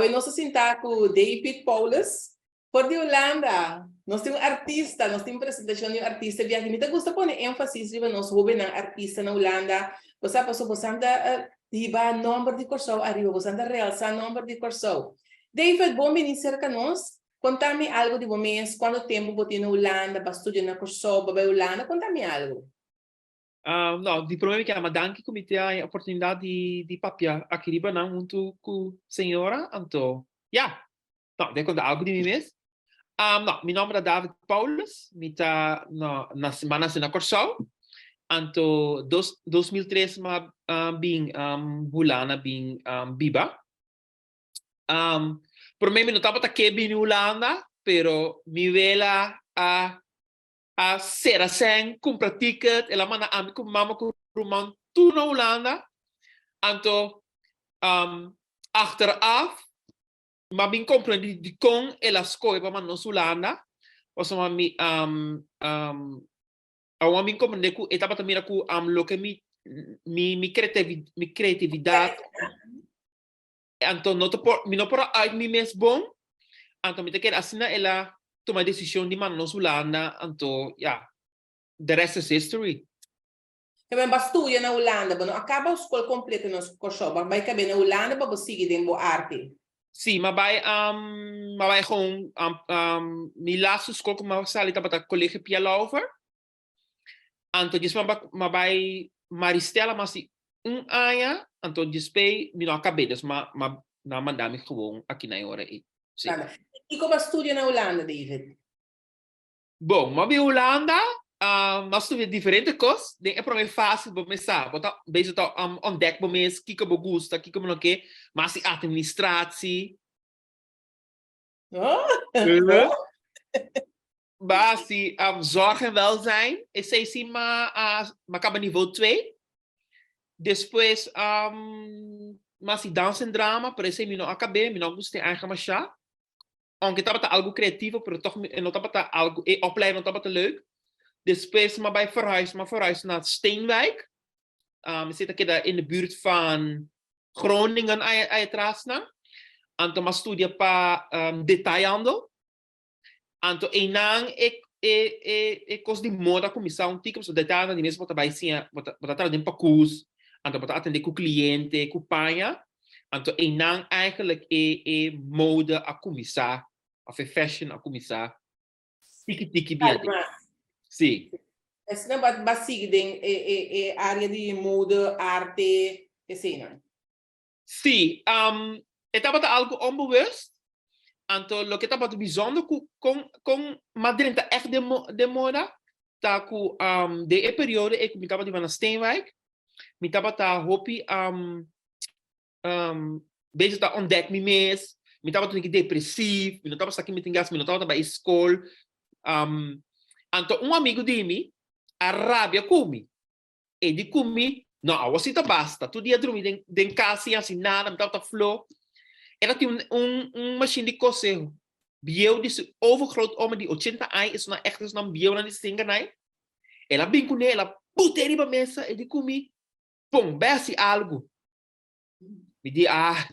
Awe nos a sinta ku David Paulus for di Hulanda. Nos tin un artista, nos tin presentashon di un artista biaha. Mi ta gusta pone énfasis riba nos hóbennan artista na Hulanda. Bo sa pasobra bosan ta hiba nòmber di Kòrsou ariba, bosan ta realsá nòmber di Kòrsou. David, bon bini serka nos. Konta mi algu di bo mes, kuantu tempu bo tin na Hulanda, bo a studia na Kòrsou, bo a bai Hulanda, konta mi algu. No, di promé mi ke ama danki ku mi tin e oportunidat di di papia aki riba nan huntu ku señora. Anto, ya, no, den konta algu di mi mes. No, mi nòmber ta David Paulus, mi ta, no, nase, mi a nase na Kòrsou. Anto dos 2003 mi a bin Hulanda bin biba. Promé mi no tabata ke bini Hulanda, pero mi wela a a sera sèn, kumpra ticket, el a manda ami ku mama ku ruman tur na Hulanda. Anto achteraf mi a bin komprendí dikon el a skohe pa manda nos Hulanda, pasobra mi awor a bin komprendé ku e tabata mira ku loke mi mi mi kreatividat Anto no ta por, mi no por a uit mi mes bon, anto mi ta kere asina el a tuma e decision di manda nos Hulanda, anto ya, the rest is history. Te men bo a studia na Hulanda, bo no a kaba skol kompleto na Kòrsou, bo a bai kab'é na Hulanda pa bo sigui den bo arte. Sí, m'a bai, m'a bai gewoon, mi laatste skol ku m'a sali tabata Colegio Pia Lauver, Anto djis m'a bai Maristella mas di un aña, anto djis p'ei mi no a kab'é, dus m'a nan a manda mi gewoon aki na e ora ei. Sí. Kiko bo a studia na Hulanda, David? Bon, m'a bin Hulanda, m'a studia diferente kos. Den e promé fase bo mes sa, bo ta bezig ta ontdek bo mes kiko bo gusta, kiko bo no ke. M'a hasi administratie. Oh! Ba si zorg en welzijn, esei si ma a ma kaba nivel twee. Despues ma si dans en drama, pero esei mi no a kab'é, mi no a gust'é eigen mashá. Aunke tabata algu kreativo, pero tòg e no tabata algu, e opleiding no tabata leuk. Despues m'a bai verhuis, m'a verhuis na Steenwijk. Esei ta keda in de buurt van Groningen aya atrasnan. Anto m'a studia pa detailhandel. Anto einan e e e e kos di moda a kuminsá un tiki pasobra detanan di mes bo ta bai siña bo ta bo ta traha den pakus anto bo ta atendé ku kliente ku paña anto einan eigenlijk e e mode a kuminsá òf e fashion a kuminsá tiki tiki bia den. Sí. Asina bo a sigui den e e e área di mode, arte, eseinan. Sí, e tabata algu onbewust, anto loke tabata bizonder ku kon kon m'a drenta ègt den den moda ta ku den e periodo ei ku mi tabata biba na Steenwijk, mi tabata hopi bezig ta ontdek mi mes, mi tabata un depresief, mi no tabata sa ki mi tin gas, mi no tabata bai skol, anto un amigu di mi a rabia ku mi. E di ku mi, No, awo si ta basta. Tur dia drumi den den kas sin hasi nada, mi tabata flo. E ta tin un un un mashin di kose bieu di su overgrootoma di ochenta aña, esunnan ègt esunnan bieunan di singa nai. El a bin kuné, el a but'é riba mesa, e di ku mi, Pon, bai hasi algu. Mi di, Ah,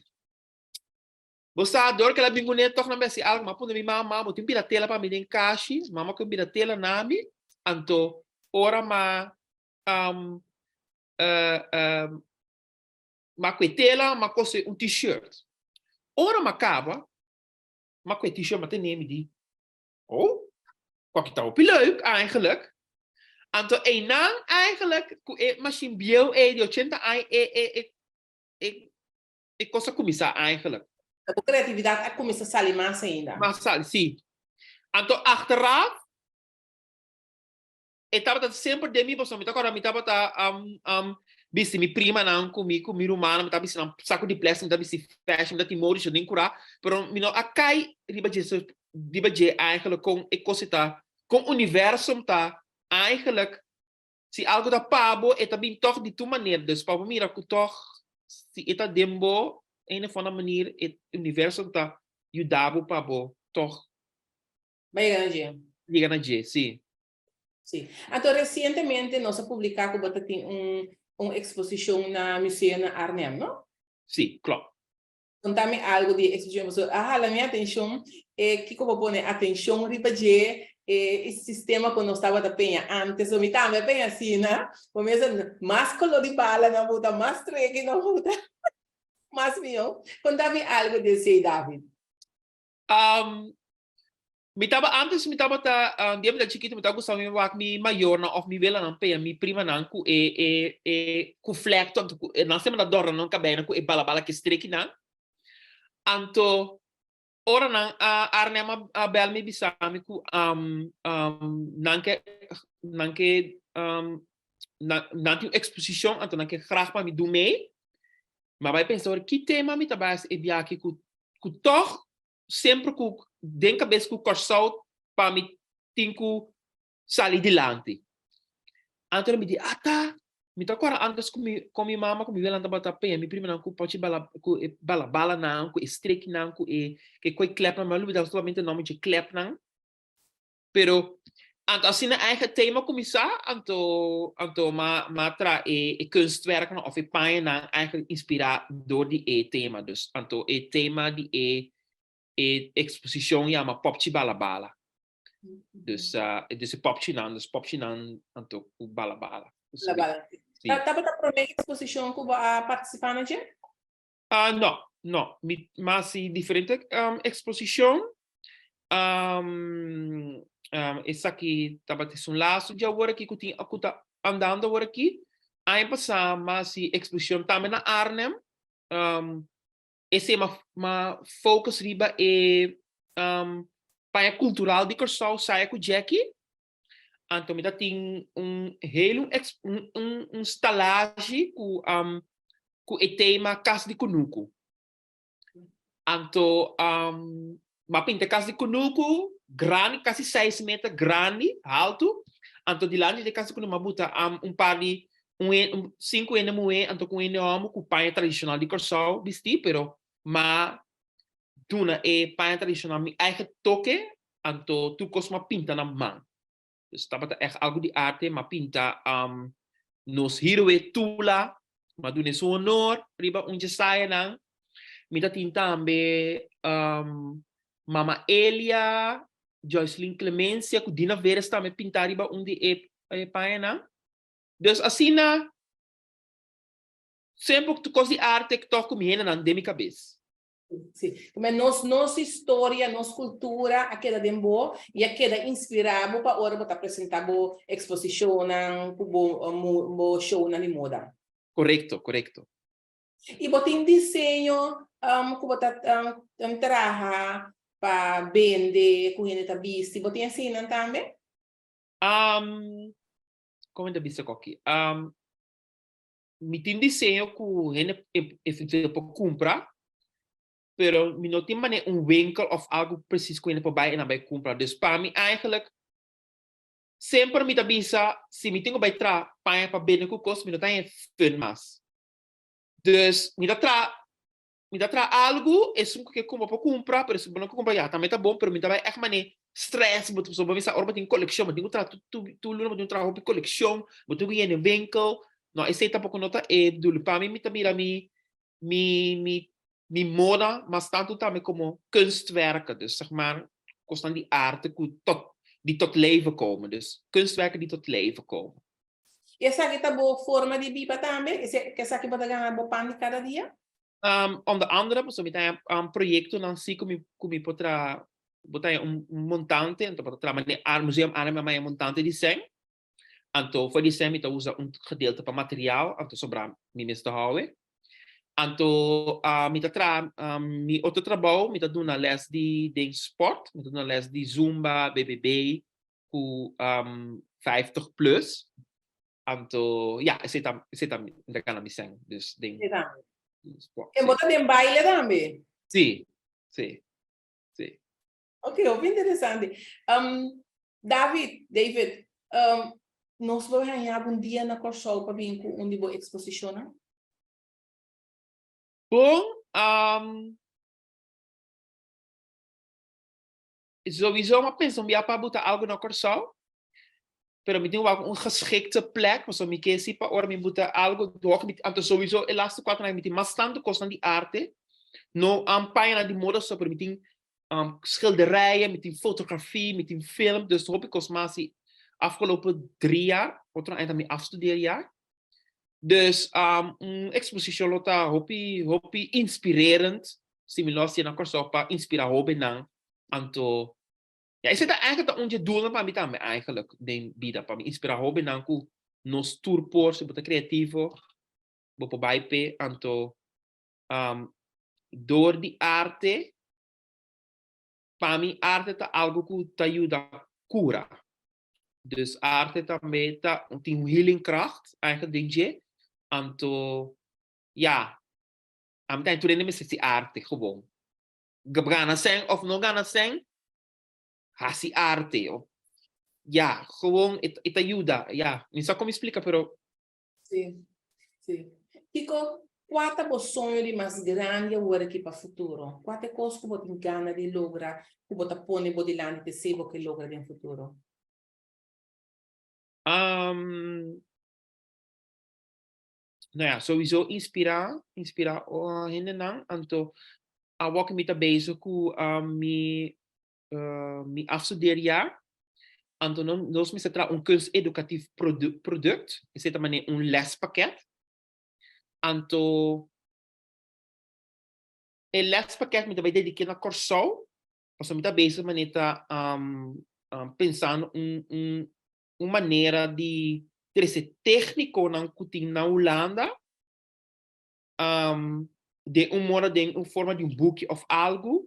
bo sa, dor ku el a bin kuné tòg nan bai hasi algu. Mi a puntra mi mama, Mama, bo tin bira tela pa mi den kashi? Mama ku bira tela na mi, anto ora m'a um, uh, um, m'a kue tela, m'a kose un t-shirt. Ora m'a kaba, m'a kue t-shirt, m'a tene mi di, oh, kwaki ta hopi leuk eigenlijk. Anto einan eigenlijk, ku e mashin bieu ei di ochenta aña, e, e, e, e, e kos a kuminsá eigenlijk. Bo kreatividat a kuminsá sali mas ainda. Mas sali, si. Anto achteraf, E tabata semper den mi pasobra mi ta kòrda mi tabata bisti mi primanan ku mi ku mi rumannan mi ta bisti nan saku di plastic mi ta bisti fashion mi ta tin modi sho den kurá pero mi no a kai riba dje riba dje eigenlijk kon e kos ta kon universum ta eigenlijk si algu ta pa bo e ta bin tòg di tur manera dus pa bo mira ku tòg si e ta den bo een of ander manier e universum ta yuda bo pa bo tòg Ba yega na dje. Yega na dje, si. Sí. Anto resientemente nos a publiká ku bo ta tin un un eksposishon na museo na Arnhem, no? Sí, klòp. Konta mi algu di e eksposishon, pasobra a hala mi atenshon e kiko bo pone atenshon riba dje, e sistema ku nos tabata peña ántes, so mi tambe a peña asina, bo mester mas koló di bala nan buta, mas treki nan buta, mas mihó. Konta mi algu di esei, David. Mi taba antes mi tabata dia mi ta chikito mi ta gusta mi wak mi mayornan of mi welanan pea mi primanan ku e e e ku flekto anto ku nan semper ta dòrna nan kabeinan ku e bala bala ke strekinan anto ora nan a Arnhem a bel mi bisa mi ku nan ke nan ke nan tin un eksposishon anto nan ke grag pa mi dun mei mi a bai pensa ora ki tema mi ta bai hasi e biaha ku ku tòg semper ku den kabes ku Kòrsou pa mi tin ku sali dilanti. Anto mi di, ata, mi ta kòrda antes ku mi ku mi mama ku mi welan tabata peña mi primanan ku pochi bala ku e bala balanan, ku e strekinan, ku e ku e koi klepnan, mi a lubida solamente nòmber dje klepnan. Pero anto asina eigen tema kuminsá, anto anto m'a m'a traha e e kunstwerknan òf e pañanan eigenlijk inspirá dor di e tema. Dus anto e tema di e e eksposishon yama Popchi Bala Bala. Dus dus e popchinan, dus popchinan anto ku bala bala. Bala bala. Sí. Tabata promé eksposishon ku bo a partisipá na dje? Ah, no, no. Mi m'a hasi diferente eksposishon. Esaki tabata esun lastu dje awor aki ku tin ku ta andando awor aki. Aña pasá m'a hasi eksposishon tambe na Arnhem. Esei m'a m'a focus riba e paña kultural di Kòrsou, saya ku djeki. Anto mi ta tin un heel un ex un un un stalashi ku ku e tema Kas di Kunuku. Anto m'a pinta kas di kunuku grandi, kasi seis meter grandi, haltu. Anto dilanti di e kas di kunuku m'a buta un par di un un sinku hende muhé anto ku un hende hòmber ku paña tradishonal di Kòrsou bistí, pero m'a duna e paña tradishonal mi eigen toke Anto tur kos m'a pinta na man. Dus tabata ègt algu di arte, m'a pinta nos héroe Tula, m'a dun'é su honor riba un dje sayanan. Mi ta tin tambe Mama Elia, Joycelyn Clemencia ku Dina Veres tambe pinta riba un di e pañanan. Dus asina semper tur kos di arte tòg ku mi hendenan den mi kabes. Sí. Kuma nos, nos historia, nos cultura a keda den bo y a keda inspira bo pa ora bo ta presenta bo exposicionnan cu bo, bo shownan di moda. Correcto, correcto. Y bo tin diseño um, cu bo ta um, traha pa bende, cu hende ta bisti, bo tin asina tambe? Um, como ta bisa koki? Um, Mi tin diseño ku hende eventueel por kumpra, pero mi no tin manera un winkel of algu precies ku hende por bai i nan bai kumpra. Dus pa mi eigenlijk semper mi ta bisa si mi tin ku bai traha paña pa bende ku kos mi no ta haña fun mas. Dus mi ta traha mi ta traha algu esun ku ke kumpra por kumpra pero esun ku no ke kumpra ya tambe ta bon pero mi ta bai ègt manera stress bo pasobra bo bisa ora bo tin kolekshon bo tin ku traha tur luna bo tin ku traha hopi kolekshon bo tin ku yena winkel no esei tampoko no ta e dulu pa mi mi ta mira mi mi mi mi moda mas tantu tambe komo kunstwerken dus zeg maar kosnan di arte ku tot di tot leven komen dus kunstwerken di tot leven komen. I esaki ta bo forma di biba tambe? Esaki bo ta gana bo pan di kada dia? Onder andere, pasobra mi ta haña proyektonan si ku mi ku mi por traha, bo ta haña un montante, anto bo ta traha manera Museum Arnhem a haña montante di sèn, anto for di sèn mi ta usa un gedeelte pa material, anto sobra mi mes ta hou e. Anto mi ta traha mi otro trabou, mi ta duna lès di den sport, mi ta duna lès di zumba, BBB, ku 50 plus. Anto, ja, esei ta, esei ta, mi ta gana mi sèn. Dus den sport. En bo ta den baile tambe? Sí, sí, sí. Ok, hopi interesante. Um, David, David, um, nos lo haña algun dia na Kòrsou pa bin ku un di bo eksposishonnan? Bon, um, Sowieso m'a pensa un bia pa buta algo na Kòrsou, pero mi tin wak un geschikte plek, pasobra mi ke si pa ora mi buta algo, anto sowieso e laatste kuater aña mi tin mas tantu kosnan di arte. No um, pañanan di moda so, pero mi tin um, schilderijen, mi tin fotografie, mi tin film. Dus hopi kos mas di afgelopen 3 jaar, otro aña ta mi afstudeerjaar. Dus um, un exposicion lo ta hopi, hopi inspirerend. Si mi lo hasi na Kòrsou pa inspirá hóbennan. Anto, ja, esei ta eigenlijk ta un dje doelnan pa mi tambe eigenlijk den bida, pa mi inspirá hóbennan ku nos tur por, si bo ta kreativo, bo por bai p'e. Anto, um, dor di arte, pa mi arte ta algo ku ta yuda kura. Dus arte tambe ta tin un healing kracht eigenlijk den dje. Anto, ja, ami ta tur hende mester hasi arte gewoon. Gana sèn of no gana sèn, hasi arte. Ja, gewoon e ta yuda. Ja, mi sa kon mi splika, pero Sí, sí. Kiko, kua ta bo soño di mas grandi awor aki pa futuro? Kua ta e kos ku bo tin gana di logra, ku bo ta pone bo dilanti te si bo ke logra den futuro? Um, nou ja, sowieso inspirá, inspirá hendenan. Anto, awor ku mi ta bezig ku mi mi afstudeerjaar. Anto nos mester traha un kunsteducatief product, esei ta manera un lespakket. Anto e lespakket mi ta bai dediké na Kòrsou, pasobra mi ta bezig manera ta pensando un un un manera di trese técniconan ku tin na Hulanda den un mora den un forma di un buki òf algu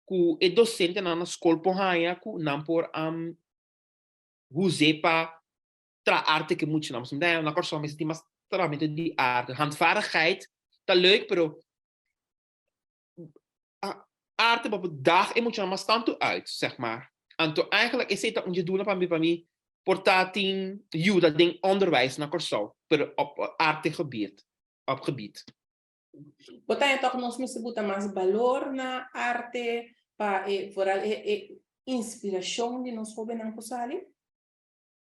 ku e dosentenan na skol por haña ku nan por us'é pa traha arte ku e muchanan. Pasobra na Kòrsou mester tin mas trahamentu di arte. Handvaardigheid ta leuk, pero arte bo por dag e muchanan mas tantu uit, zeg maar. Anto eigenlijk esei ta un dje doelnan pa mi, pa mi por ta tin yuda den onderwijs na Kòrsou, pero op artegebied, op gebied. Bo ta haña tòg nos mester buta mas balor na arte pa e vooral e e inspirashon di nos hóbennan por sali?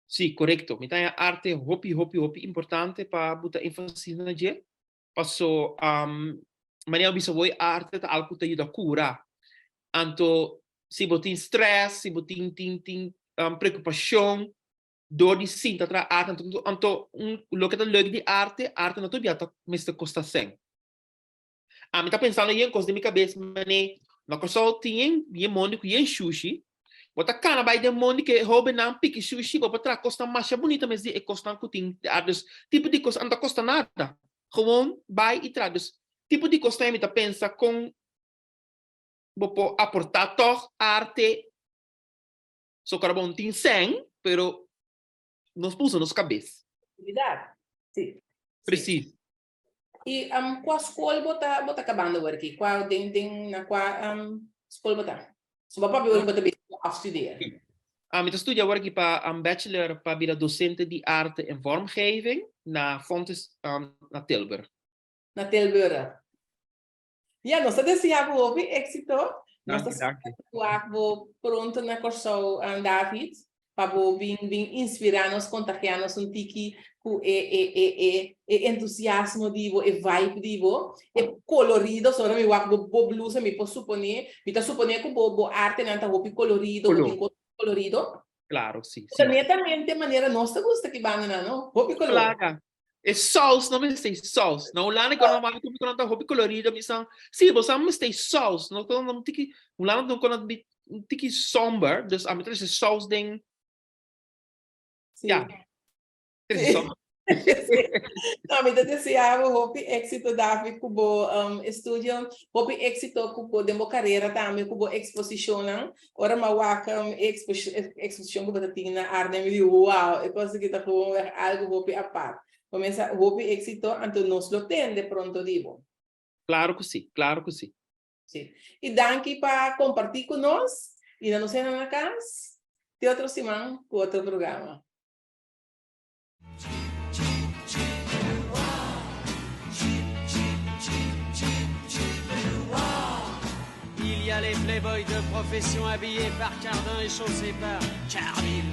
Sí, korekto. Mi ta haña arte hopi, hopi, hopi importante pa buta énfasis na dje. Paso, manera bo bisa bo e arte ta algu ku ta yuda kura. Anto, si bo tin strès, si bo tin tin tin preokupashon, Dor di sinta traha arte anto anto un loke ta leuk di arte, arte no ta bia ta mester kosta sèn. Ami ta pensando yen kos den mi kabes manera na Kòrsou tin yen yen mondi ku yen shushi, bo ta kana bai den mondi ku e hóbennan piki shushi bo por traha kosnan masha bunita mes di e kosnan ku tin di arte. Dus tipo di kos a no ta kosta nada, gewoon bai i traha. Dus tipo di kosnan mi ta pensa kon bo por aportá tòg arte. So kora bon tin sèn, pero nos por usa nos kabes. Creatividad. Sí. Precies. I um, kua skol bo ta, bo ta kabando awor aki? Kua den, den, na kua um, skol bo ta? So bo papia bo ta bezig afstudeer. Ah, mi ta studia awor aki pa um, bachelor pa bira docente di arte en vormgeving na Fontys um, na Tilburg. Na Tilburg. Ja, nos ta desea bo hopi éxito. Nos ta Danki, danki. wak bo pronto na Kòrsou, David, pa bo bin bin inspirá nos, kontagiá nos un tiki ku e e e e e entusiasmo di bo, e vibe di bo, e kolorido. So ora mi wak bo bo blusa mi por suponé, mi ta suponé ku bo bo artenan ta hopi kolorido, bo Kolor. tin kos kolorido. Claro, sí, Ta sí. netamente manera nos ta gusta ki bandanan, no? Hopi kolor. Plaga. E saus, no mester saus. Na Hulanda ku normal ku mi ta hopi kolorido, mi san, sí, bo sa mester saus. No kon un tiki, Hulanda no kon un tiki somber, dus ami ta trese saus den, Sí. ja, trese saus. No, mi ta desea bo hopi éxito, David, ku bo um, estudio, hopi éxito ku bo den bo karera tambe, ku bo eksposishonnan. Ora m'a wak um, e eksposishon ku bo ta tin na Arnhem, mi di, wow, e kos aki ta gewoon weg algu hopi apart. Bo mester hopi éxito, anto nos lo tende pronto di bo. Claro ku sí, claro ku sí. Sí. I danki pa kompartí ku nos i na nos hende na kas. Te otro siman ku otro programa. Il y a les playboys de profession habillés par Cardin et chaussés par Carville.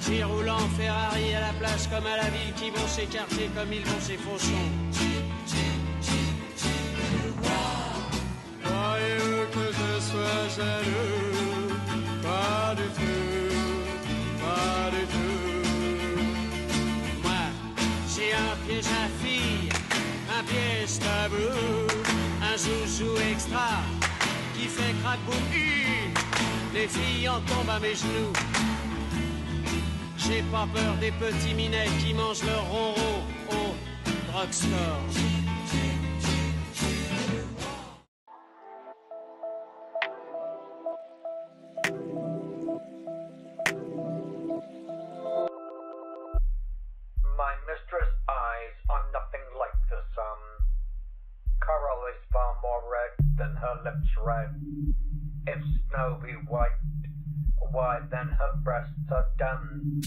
Qui roulent en Ferrari à la place. village comme à la ville, qui vont chez Cartier comme ils vont chez Fauchon. Croyez-vous que je sois jaloux Pas du tout, pas du tout. Moi, j'ai un piège à fille, un piège tabou, un joujou extra qui fait crack boum Les filles en tombent à mes genoux. J'ai pas peur des petits minets qui mangent leur ronron au drugstore. My mistress' eyes are nothing like the sun. Coral is far more red than her lips red. If snow be white, why then her breasts are dun.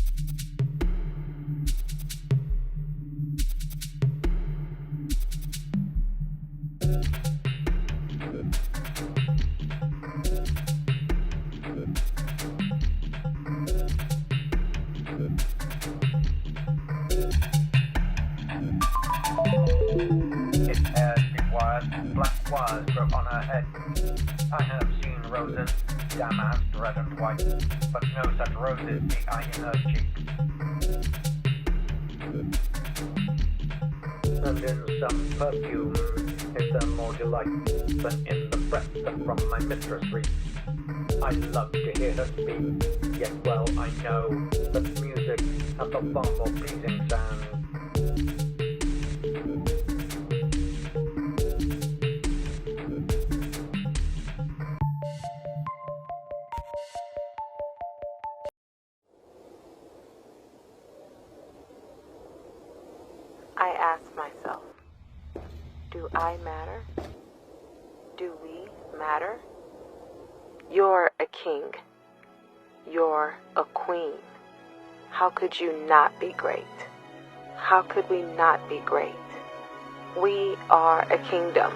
If hairs be wires, black wires grow on her head. I have seen roses, damask red and white, but no such roses see I in her cheek. And in some perfume is there more delight than in the breath that from my mistress reeks. I love to hear her speak, yet well I know that music hath a far more pleasing sound. I ask myself, do I matter? Do we matter? You're a king. You're a queen. How could you not be great? How could we not be great? We are a kingdom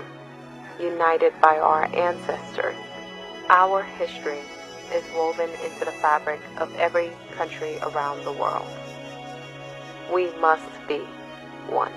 united by our ancestors. Our history is woven into the fabric of every country around the world. We must be one.